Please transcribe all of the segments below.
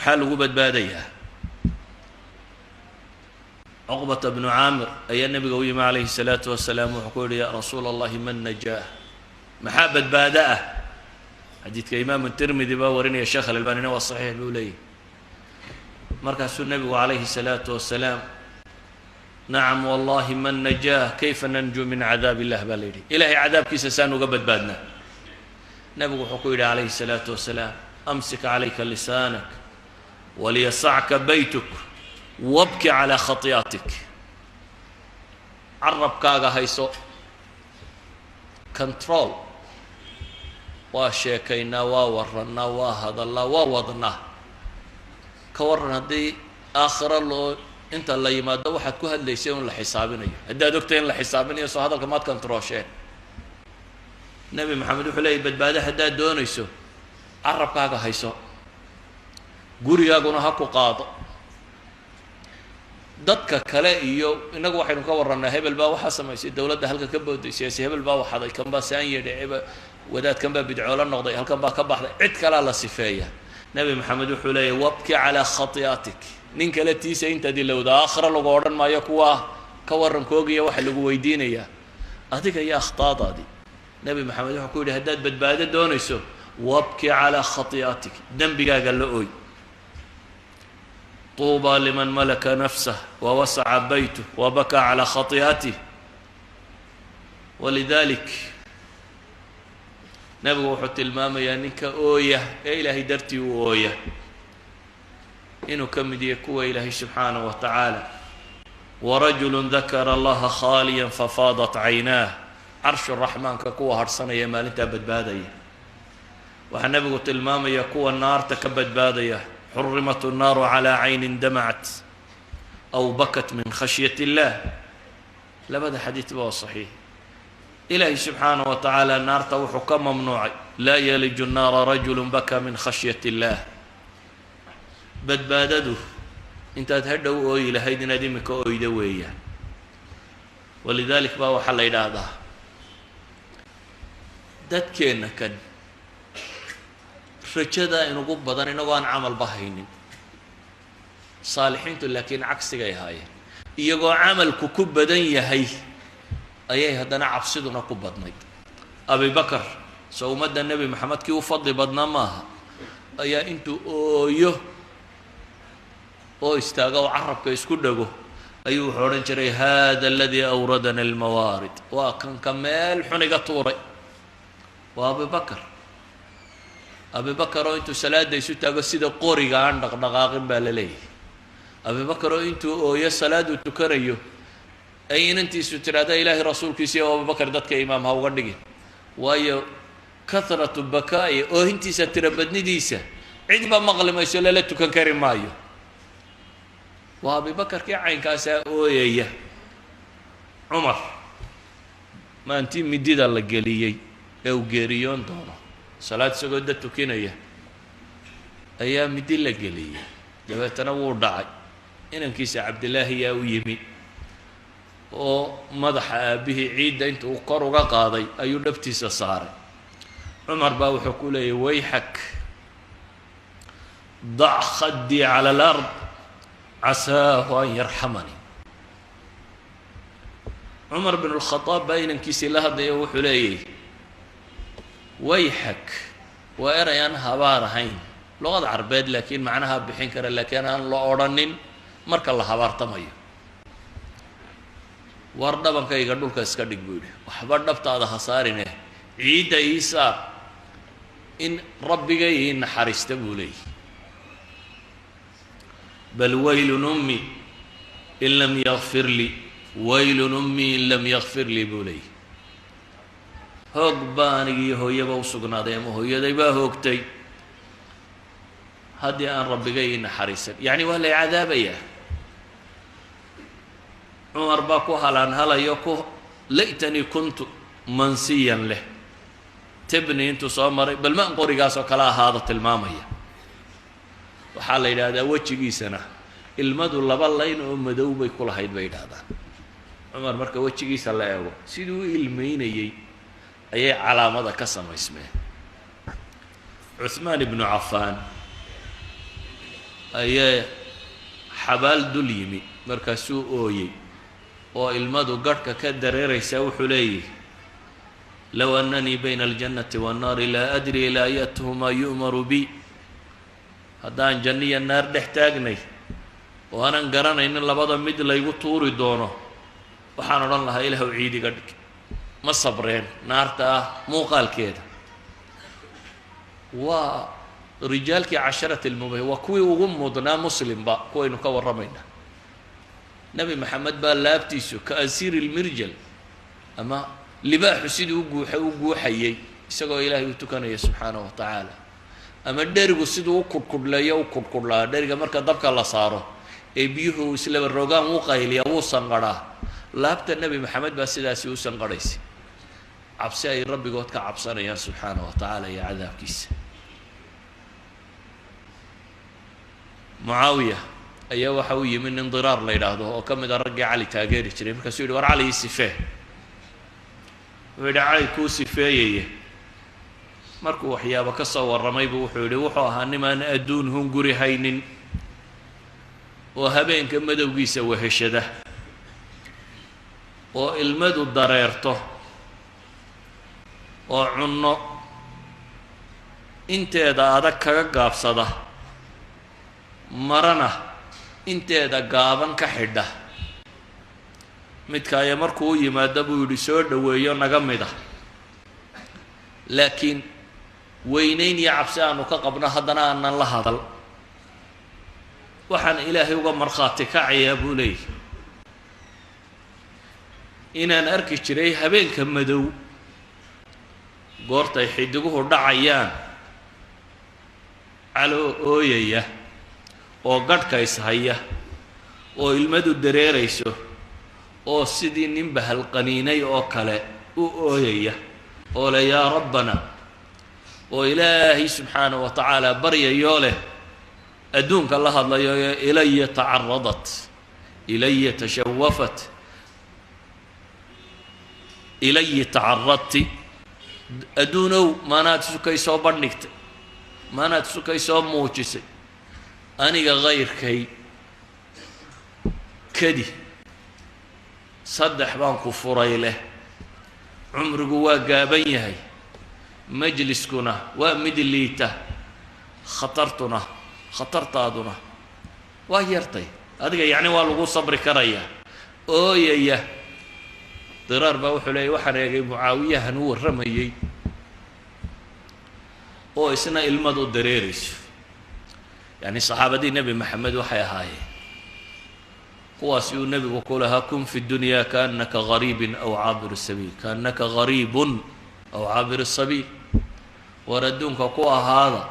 Maxaa lagu badbaadayaa? Cuqbata bnu Caamir ayaa nebiga u yimi calayhi salaatu wasalaam. Wuxuu ku yidhi: "Yaa rasuula Allahi, man najaah?" Maxaa badbaado ah? Xadiidka Imaamu Tirmidi baa warinaya, Sheekh Alalbanina waa saxiix buu leeyahy. Markaasuu nebigu calayhi salaatu wasalaam: "Nacam wallahi, man najaah? Kayfa nanju min cadaab illah?" baa la yidhi. Ilahay cadaabkiisa saan uga badbaadnaa? Nebigu wuxuu ku yidhi calayhi salaatu wasalaam: "Amsik calayka lisaanak, waliyasacka baytuk, wabki calaa khati'atik." Carabkaaga hayso, control. Waa sheekaynaa, waa warannaa, waa hadallaa, waa wadnaa. Ka warran haddii aakhiro loo inta la yimaado waxaad ku hadlaysay in la xisaabinayo? Haddaad ogtay in la xisaabinayo, soo hadalka maad controlsheen? Nebi Maxamed wuxuu leeyay: badbaado haddaad doonayso, carabkaaga hayso, gurigaaguna ha ku qaado. Dadka kale iyo innagu waxaynu ka warrannaa: hebel baa waxaa samaysay, dowladda halka ka booday, siyaasi hebel baa waxaday, kan baa saan yedhi, wadaadkan baa bidcoolo noqday, halkan baa ka baxday, cid kalaa la sifeeya. Nebi Maxamed wuxuu leeyahy: "Wabki calaa khati'atik." Nin kale tiisa intaad ilowda, aakhira lagu odhan maayo kuwaa ka warrankoogiya. Waxa lagu weydiinayaa adiga iyo akhtaadaadii. Nebi Maxamed wuxuu ku yidhi: haddaad badbaado doonayso, wabki calaa khati'atik, dembigaaga la oy. Tuuba liman malaka nafsah wawasaca baytuh wabakaa calaa khati'atih. Walidalik nebigu wuxuu tilmaamayaa ninka ooya ee Ilaahay dartii u ooya inuu ka mid yahay kuwa Ilaahay subxaanaه wa tacaala: "Warajulu dakara Allaha khaaliya fafaadat caynaah." Carshu raxmaanka kuwa harhsanaya maalintaa badbaadaya. Waxaa nebigu tilmaamaya kuwa naarta ka badbaadaya: "Xurimat الnaaru calى caynin damacat aw bakat min khashyaة illah." Labada xadiidba waa saxiix. Ilaahay subxaanaه wa tacaala naarta wuxuu ka mamnuucay: "Laa yaliju الnaara rajulu baka min khashyaة illah." Badbaadadu intaad hadhow ooyi lahayd inaad imika oyda weeyaan. Walidalik baa waxaa la yidhaahdaa dadkeenna kan rajada inugu badan inagoo aan camalba haynin. Saalixiintu laakiin cagsigay ahaayeen: iyagoo camalku ku badan yahay ayay haddana cabsiduna ku badnayd. Abibakar, soo ummadda Nebi Maxamed kii u fadli badnaa maaha, ayaa intuu ooyo oo istaago oo carabka isku dhego ayuu wuxuu odhan jiray: "Hada aladii awradana almawaarid." Waa kanka meel xun iga tuuray. Waa Abibakar. Abibakar oo intuu salaada isu taago sida qoriga aan dhaqdhaqaaqin baa la leeyahay. Abibakar oo intuu ooyo salaaduu tukanayo ay inantiisu tidhahda: "Ilaahay rasuulkiisa iyo Abubakar dadka imaam ha uga dhigin, waayo kathratu bakaa'i, oohintiisa tira badnidiisa, cidba maqli mayso, lala tukan kari maayo." Waa Abibakarkii caynkaasaa ooyaya. Cumar, maantii midida la geliyey ee uu geeriyoon doono, salaad isagoo dad tukinaya ayaa midi la geliyey, dabeetana wuu dhacay. Inankiisa Cabdillaahi yaa u yimi oo madaxa aabbihii ciidda inta uu kor uga qaaday ayuu dhabtiisa saaray. Cumar baa wuxuu ku leeyay: "Wayxak, dac khaddii cala alard, casaahu an yarxamani." Cumar bin lkhadaab baa inankiisii la hadlaya, wuxuu leeyay: "Wayxak." Waa eray aan habaar ahayn luqada Carbeed, laakiin macnaha bixin kara, laakiin aan la odrhanin marka la habaartamayo. "War dhabankayga dhulka iska dhig," buu yidhi. "Waxba dhabtaada ha saarine, ciidda ii saar in Rabbigay ii naxariista," buu leeyahy. "Bal waylun ummi in lam yakfir lii, waylun ummi in lam yakfir lii," buu leeyahy. Hoog baa anigiiyo hooyaba u sugnaaday, ama hooyaday baa hoogtay, haddii aan Rabbigay ii naxariisan, yacni waa lay cadaabayaa. Cumar baa ku halaanhalayo ku "laytanii kuntu mansiyan" leh, tibni intuu soo maray bal maan qorigaas oo kale ahaado tilmaamaya. Waxaa la yidhaahdaa wejigiisana ilmadu laba layn oo madow bay ku lahayd, bay yidhahdaan. Cumar marka wejigiisa la eego, siduu u ilmeynayey ayay calaamada ka samaysmeen. Cuhmaan ibnu Cafaan Ayaa xabaal dul yimi, markaasuu ooyey oo ilmadu garhka ka dareeraysaa. Wuxuu leeyihi: "Low أنني bayna الجنة والنار لا أدري إلى أيتهما يؤمر بي." Haddaan janno iyo naar dhex taagnay oo aanan garanaynin labada mid laygu tuuri doono, waxaan odhan lahaa: "Ilaahu, ciidiga dhig." Ma sabreen naarta ah muuqaalkeeda. Waa rijaalkii casharat almubay, waa kuwii ugu mudnaa Muslimba kuwaynu ka warramayna. Nebi Maxamed baa laabtiisu كأزير المرجل ama libaaxu sidii u guuxa u guuxayay isagoo Ilaahay u tukanaya subxaanahu wa tacaala, ama dherigu siduu u kudhkudhleeyo u kudhkudhlaa. Dheriga marka dabka la saaro ee biyuhu islaba rogaan, wuu qayliyaa, wuu sanqadhaa. Laabta Nebi Maxamed baa sidaasi u sanqadhaysay, cabsi ay Rabbigood ka cabsanayaan subxaanahu wa tacaala iyo cadaabkiisa. Mucaawiya ayaa waxa u yimi nin Diraar la yidhaahdo oo ka mid a raggii Cali taageeri jiray. Markaasuu yidhi: "War, Cali ii sifee." Wuxuu yidhi: "Cali kuu sifeeyaya." Markuu waxyaabo ka soo warramaybu wuxuu yidhi: "Wuxuu ahaa nimaan adduun hunguri haynin oo habeenka madowgiisa weheshada oo ilmadu dareerto oo cunno inteeda adag kaga gaabsada, marana inteeda gaaban ka xidha. Midka aya markuu u yimaado," buu yidhi, "soo dhoweeyo, naga mid ah, laakiin weynayn iyo cabsi aanu ka qabno haddana aanan la hadal. Waxaan Ilaahay uga markhaati kacayaa," buu leeyahy, "inaan arki jiray habeenka madow goortay xidiguhu dhacayaan, Caloo ooyaya oo gadhka ishaya oo ilmadu dareerayso oo sidii nin bahalqaniinay oo kale u ooyaya oo leh 'Yaa Rabbana,' oo Ilaahay subxaanahu wa tacaala baryayoo leh, adduunka la hadlayo: 'إلي تعرضت، إلي تشوفت، إلي تعرضت.' Adduunow, maanaad sukay soo bandhigtay, maanaad sukay soo muujisay, aniga kayrkay kadi. Saddex baan ku furay leh: cumrigu waa gaaban yahay, majliskuna waa mid liita, khatartuna, khatartaaduna waa yartay adiga, yacni waa lagu sabri karayaa." Ooyaya Diraar baa wuxuu leeyay: "Waxaan eegay Mucaawiyahan u warramayey oo isna ilmad u dareerayso." Yacni saxaabadii Nebi Maxamed waxay ahaayeen kuwaasi uu nebigu ku lahaa: "كن في الدنيا كأنك غريب أو عابر سبيل، كأنك غريب أو عابر سبيل." War, adduunka ku ahaada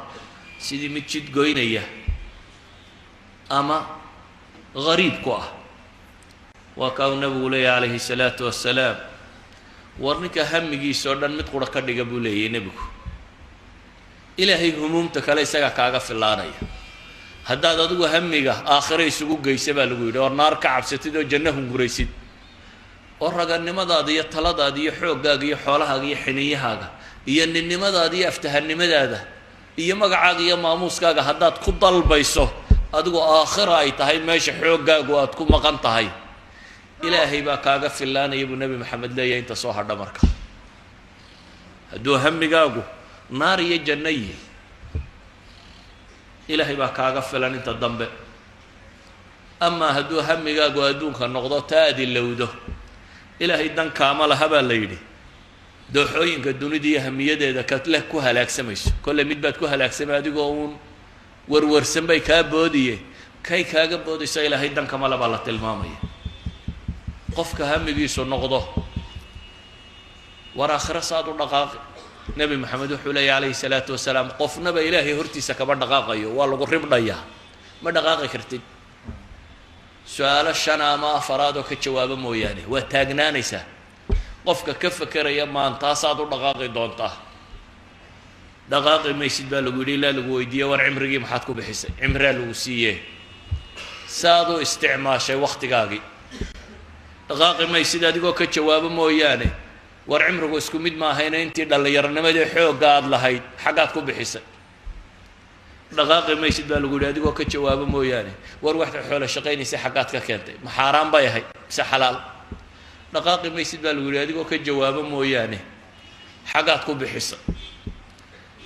sidii mid jid goynaya ama gariib ku ah. Waa kaa uu nabigu leeyahy calayhi salaatu wasalaam: "War, ninka hamigiisa oo dhan mid qura ka dhiga," buu leeyahy nebigu, "Ilaahay humuumta kale isagaa kaaga filaanaya." Haddaad adigu hamiga aakhiro isugu geysa, baa lagu yidhi, oo naar ka cabsatid oo janno hunguraysid, oo raganimadaada iyo taladaada iyo xooggaaga iyo xoolahaaga iyo xiniyahaaga iyo ninnimadaada iyo aftahanimadaada iyo magacaaga iyo maamuuskaaga haddaad ku dalbayso, adigu aakhira ay tahay meesha xooggaagu aad ku maqan tahay, Ilaahay baa kaaga filaanaya, buu Nebi Maxamed leeyahay, inta soo hadha. Marka hadduu hamigaagu naar iyo janno yihi, Ilaahay baa kaaga filan inta dambe. Amaa hadduu hamigaagu adduunka noqdo, taa aad ilowdo, Ilaahay dan kaama laha, baa la yidhi. Dooxooyinka dunida iyo hamiyadeeda kadleh ku halaagsamayso, kolley mid baad ku halaagsamay, adigoo uun warwarsan bay kaa boodiye, kay kaaga boodaysa Ilaahay dan kama le, baa la tilmaamaya. Qofka hamigiisu noqdo war aakhiro saad u dhaqaaqi, Nebi Maxamed wuxuu leeyahy calayhi salaatu wasalaam: "Qofnaba Ilaahay hortiisa kama dhaqaaqayo, waa lagu ribdhayaa, ma dhaqaaqi kartid su-aalo shan ama afaraad oo ka jawaabo mooyaane, waa taagnaanaysaa." Qofka ka fekeraya maantaasaad u dhaqaaqi doontaa, dhaqaaqi maysid, baa lagu yidhi, ilaa lagu weydiiye: "War, cimrigii maxaad ku bixisay? Cimraa lagu siiye, saad u isticmaashay waktigaagii?" Dhaqaaqi maysid adigoo ka jawaabo mooyaane. War, cimrigu isku mid maahayna, intii dhallinyaronimadii xoogga aada lahayd xaggaad ku bixisay? Dhaqaaqi maysid baa lagu yidhi adigoo ka jawaabo mooyaane. War waxda xoolo shaqaynaysa xaggaad ka keentay, ma xaaraan bay ahayd mise xalaal? Dhaqaaqi maysid baa lagu yidhi adigoo ka jawaabo mooyaane, xaggaad ku bixisa.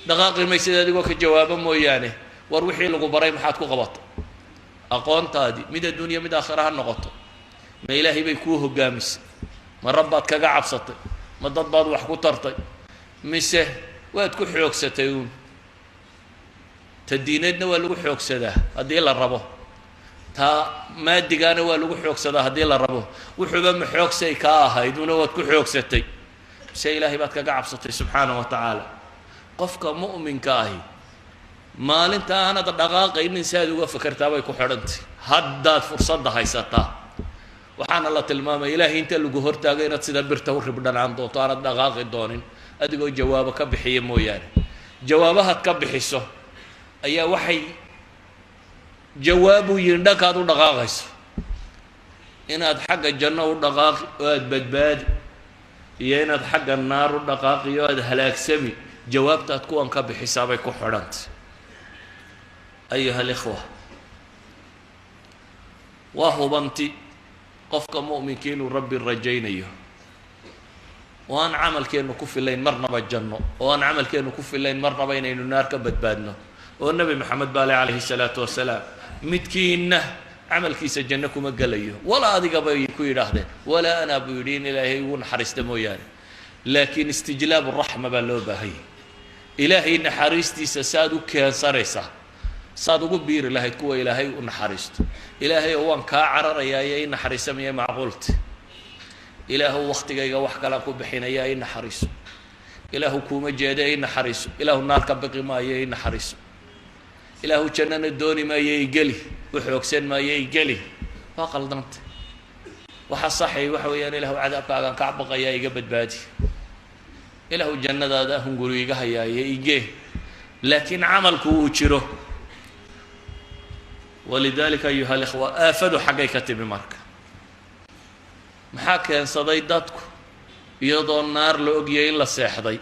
Dhaqaaqi maysid adigoo ka jawaabo mooyaane, war wixii lagu baray maxaad ku qabatay? Aqoontaadii mid adduunya mid aakhira ha noqoto, ma Ilaahay bay kuu hogaamisay? Ma rabbaad kaga cabsatay? Ma dad baad wax ku tartay, mise waad ku xoogsatay uun? Ta diineedna waa lagu xoogsadaa haddii la rabo, taa maadigaana waa lagu xoogsadaa haddii la rabo. Wuxuuba ma xoogsay kaa ahayd una waad ku xoogsatay, mise Ilaahay baad kaga cabsatay subxaana wa tacaala? Qofka mu'minka ahi maalinta aanad dhaqaaqaynin si aad uga fakertaa bay ku xidhantay. Haddaad fursadda haysataa, waxaana la tilmaamaya Ilaahay inta lagu hortaago inaad sida birta u ribdhanaan doonto, aanad dhaqaaqi doonin adigoo jawaabo ka bixiya mooyaane. Jawaabahaad ka bixiso ayaa waxay jawaabu yihin dhankaad u dhaqaaqayso, inaad xagga janno u dhaqaaqi oo aada badbaadi, iyo inaad xagga naar u dhaqaaqi oo aada halaagsami. Jawaabtaad kuwan ka bixisaa bay ku xidhantay. Ayuha alikhwa, waa hubanti qofka mu'minka inuu Rabbi rajaynayo, oo aan camalkeennu ku filayn marnaba janno, oo aan camalkeennu ku filayn marnaba inaynu naar ka badbaadno, oo Nebi Maxamed baale calayhi salaatu wasalaam, midkiinna camalkiisa janno kuma gelayo, walaa adiga bay ku yidhaahdeen, walaa anaa buu yidhi, in Ilaahay ugu naxariista mooyaane. Laakiin istijlaabu raxma baa loo baahanyay. Ilaahay naxariistiisa saaad u keensanaysaa, saad ugu biiri lahayd kuwa Ilaahay u naxariisto. Ilaahay oo waan kaa cararayaa iyo i naxariisamaya macquulta. Ilaahu waktigayga wax kalaan ku bixinaya, i naxariiso. Ilaahu kuuma jeeda, i naxariiso. Ilaahu naar ka biqi maayo, i naxariiso. Ilaahu jannana dooni maayo, igeli u xoogsan maayo, igeli. Waa qaldanta. Waxa saxay waxa weeyaan, Ilahu cadaabkaagaan ka baqayaa, iga badbaadi. Ilaahu jannadaada hunguri iga hayaaye, igee. Laakiin camalku uu jiro. Walidalika, ayuha alikhwa, aafadu xaggay ka timi marka? Maxaa keensaday dadku iyadoo naar la ogyahay in la seexday,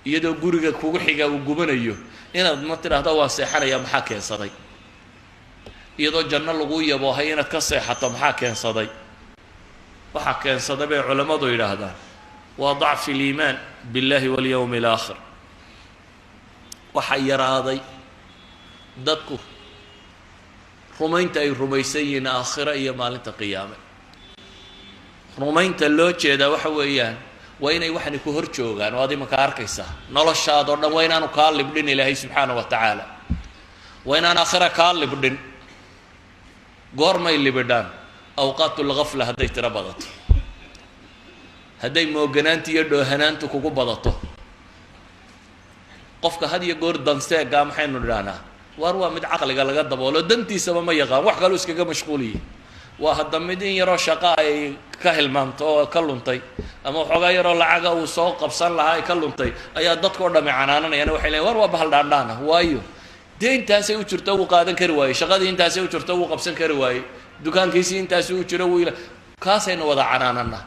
iyadoo guriga kugu xiga uu gubanayo, inaad ma tidhaahdo waan seexanaya? Maxaa keensaday iyadoo janno lagu yaboohay inaad ka seexato? Maxaa keensaday? Waxaa keensaday bay culammadu yidhaahdaan waa dacfi aliimaan biاllahi walyowmi alaakhir. Waxaa yaraaday dadku rumaynta ay rumaysan yihiin aakhiro iyo maalinta qiyaame. Rumaynta loo jeedaa waxa weeyaan waa inay waxani ku hor joogaan oo ad imanka arkaysaa noloshaadoo dhan. Waa inaanu kaa libdhin Ilaahay subxaana wa tacaala, waa inaan aakhira kaa libdhin. Goormay libidhaan? Awqaat lgafla hadday tiro badato, hadday mooganaanta iyo dhoohanaantu kugu badato. Qofka had iyo goor danseegaa maxaynu idhahnaa? Waar waa mid caqliga laga daboolo, dantiisaba ma yaqaan, wax kaluu iskaga mashquuliye. Waa hadda mid in yaroo shaqa ay ka hilmaamto oo ka luntay, ama waxoogaa yaroo lacaga uu soo qabsan lahaa ay ka luntay, ayaa dadka o dhami canaananayaan. Waxay leeyiin, war waa bahal dhaandhaana. Waayo, dee intaasay u jirto wuu qaadan kari waayey, shaqadii intaasay u jirto wuu qabsan kari waayey, dukaankiisii intaasi u jiro wuu, kaasaynu wada canaanana.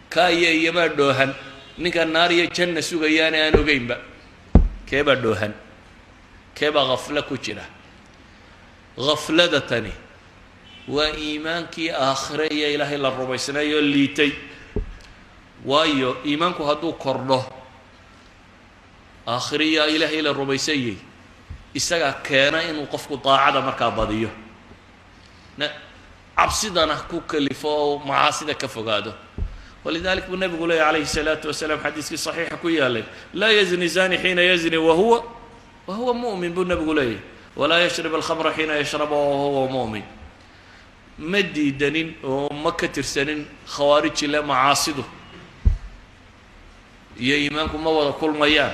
Kaa iyo iyamaa dhoohan? Ninka naar iyo janna sugayaana aan ogeynba, keebaa dhoohan? Keebaa khaflo ku jira? Khaflada tani waa iimaankii aakhire iyo Ilaahay la rumaysnaayoo liitay. Waayo, iimaanku hadduu kordho, aakhire iyo Ilaahay la rumaysanyay, isagaa keena inuu qofku daacada markaa badiyo, cabsidana ku kalifo oo macaasida ka fogaado. Walidalik buu nabigu leeyay calayhi الsalaatu wasalaam, xadiiskii saxiixa ku yaalay, laa yazni zani xiina yazni wahuwa mu'min buu nabigu leeyahy, walaa yashrib alkhamra xiina yashraba wahuwa mu'min. Ma diidanin oo ma ka tirsanin khawaarijile macaasidu iyo iimaanku ma wada kulmayaan,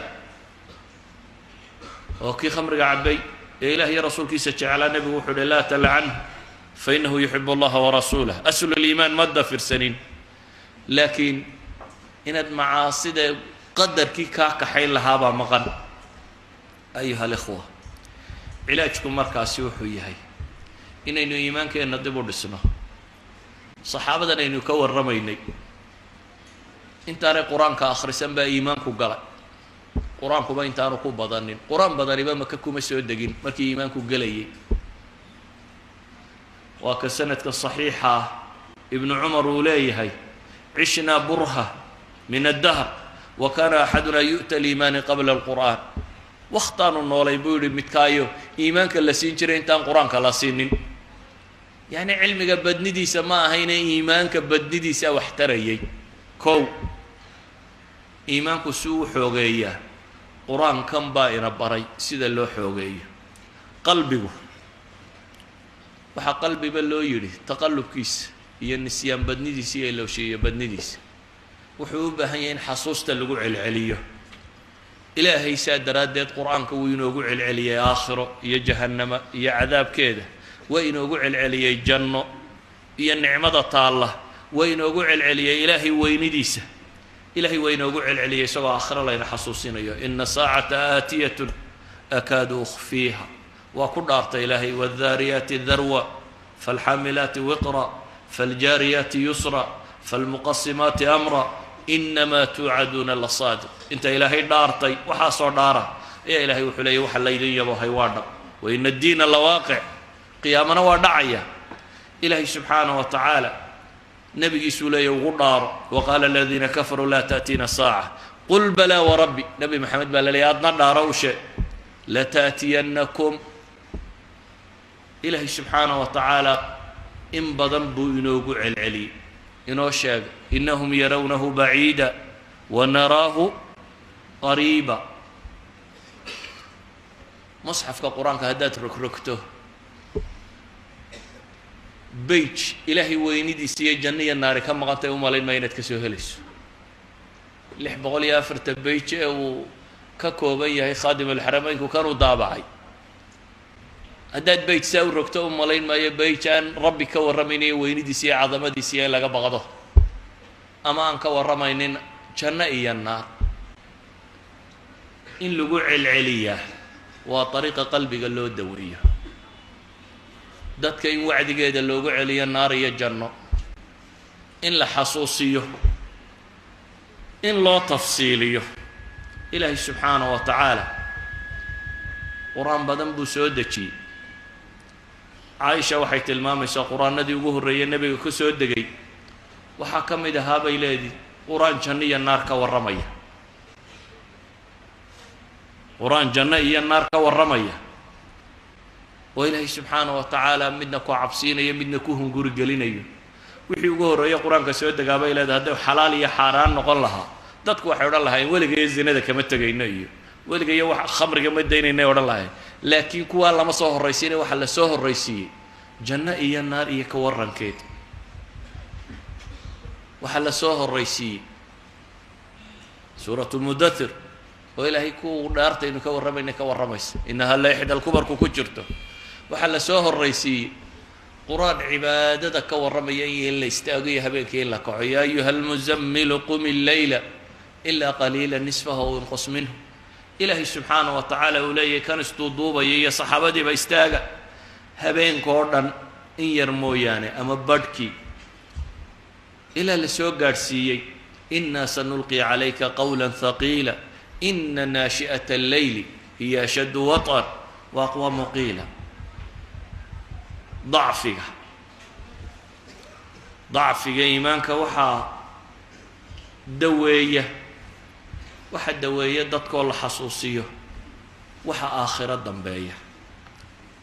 oo kii khamriga cabbay ee Ilah iyo rasuulkiisa jeclaa, nebigu wuxuu uhi, laa talcanhu fa inahu yuxib allaha warasuulah. Aslu liimaan ma dafirsanin, laakiin inaad macaasida qadarkii kaa kaxayn lahaabaa maqan. Ayuha alikhwa, cilaajku markaasi wuxuu yahay inaynu iimaankeenna dib u dhisno. Saxaabadan aynu ka warramaynay, intaanay Qur-aanka akhrisan baa iimaanku galay. Qur-aankuba intaanu ku badanin, qur-aan badaniba Maka kuma soo degin markii iimaanku gelayay. Waa ka sanadka saxiixa ah Ibnu Cumar uu leeyahay: "عشنا برهة من الدهر وكان أحدنا يؤتى الإيمان قبل القرآن." Wakhtaanu noolay, buu yihi, midkaayo iimaanka la siin jiray intaan qur-aanka la siinin. Yacni cilmiga badnidiisa ma ahayne, iimaanka badnidiisa wax tarayay. Kow, iimaanku si uu xoogeeyaa, qur-aankan baa ina baray sida loo xoogeeyo qalbigu. Waxaa qalbiba loo yidhi taqallubkiisa iyo nisyaan badnidiisa iyo ilowshiiyo badnidiisa. Wuxuu u baahan yahay in xasuusta lagu celceliyo. Ilaahay saa daraaddeed qur-aanka wuu inoogu celceliyey aakhiro iyo jahannama iyo cadaabkeeda, waa inoogu celceliyey janno iyo nicmada taalla, waa inoogu celceliyey Ilaahay weynidiisa. Ilahay waa inoogu celceliyey isagoo aakhiro layna xasuusinayo: "إن الساعة آتية أكاد أخفيها." Waa ku dhaartay Ilaahay: "والذاريات ذروا فالحاملات وقرا فالجاريات يسرا فالمقسمات أمرا إنما توعدون لصادق." Inta Ilaahay dhaartay, waxaasoo dhaara ayaa Ilahay wuxuu leeyay: waxa laydin yabohay waa dhab. "وإن الدين لواقع." Qiyaamana waa dhacaya. Ilaahay subxaanah wa tacaala nabigiisuu leeya ugu dhaaro: "وقال الذين كفروا لا تأتينا الساعة قل بلى وربي." Nebi Maxamed baa la leeyay: adna dhaaro, u sheeg "لتأتينكم". Ilaahay subxaanah wa tacaala in badan buu inoogu celceliyey, inoo sheegay: "إنهم يرونه بعيدا ونراه قريبا." Musxafka qur-aanka haddaad rogrogto, page Ilaahay weynidiisa iyo janno iyo naari ka maqantay u malayn maa inaad ka soo helayso. 604 page ee uu ka kooban yahay Khaadim Alxarameynku kanuu daabacay, haddaad page saa u rogto, u malayn maayo page aan Rabbi ka warramaynayo weynidiisa iyo cadamadiisa iyo in laga baqdo, ama aan ka warramaynin janno iyo naar. In lagu celceliyaa waa dariiqa qalbiga loo daweeyo. Dadka in wacdigeeda loogu celiyo, naar iyo janno in la xasuusiyo, in loo tafsiiliyo. Ilaahay subxaanahu wa tacaala qur-aan badan buu soo dejiyey. Caaisha waxay tilmaamaysaa qur-aanadii ugu horreeyey nebiga ku soo degay waxaa ka mid ahaa, bay leedii, qur-aan janno iyo naar ka warramaya, qur-aan janno iyo naar ka warramaya, oo Ilaahay subxaana wa tacaala midna ku cabsiinayo, midna ku hunguri gelinayo. Wixii ugu horreeya qur-aanka soo degaa, bay leedahay, hadday xalaal iyo xaaraan noqon lahaa, dadku waxay odhan lahaayeen weligayo zinada kama tegayno iyo weligayo wax khamriga ma daynaynay odhan lahayn. Laakiin kuwaa lama soo horraysiinay, waxaa la soo horraysiiyey janno iyo naar iyo ka warrankeed. Waxaa la soo horraysiiyey Suuratu Mudathir, oo Ilaahay ku dhaartaynu ka warramayna ka warramaysa, "إنها لإحدى الكبر" ku jirto. Waxaa la soo horraysiiyey qur-aan cibaadada ka warramaya iyo in la istaago iyo habeenkii in la kaco: "يا أيها المزمل قم الليل إلا قليلا نصفه أو انقص منه." Ilaahay subxaana wa tacaala uu leeyahy kan isduuduubaya iyo saxaabadiiba: istaaga habeenka oo dhan in yar mooyaane ama badhkii, ilaa la soo gaadhsiiyey "إنا سنلقي عليك قولا ثقيلا إن ناشئة الليل هي أشد وطئا وأقوم قيلا." Dacfiga iimaanka waxaa daweeya, waxa daweeya dadkoo la xasuusiyo waxa aakhiro dambeeya,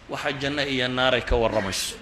waxa janno iyo naaray ka warramayso.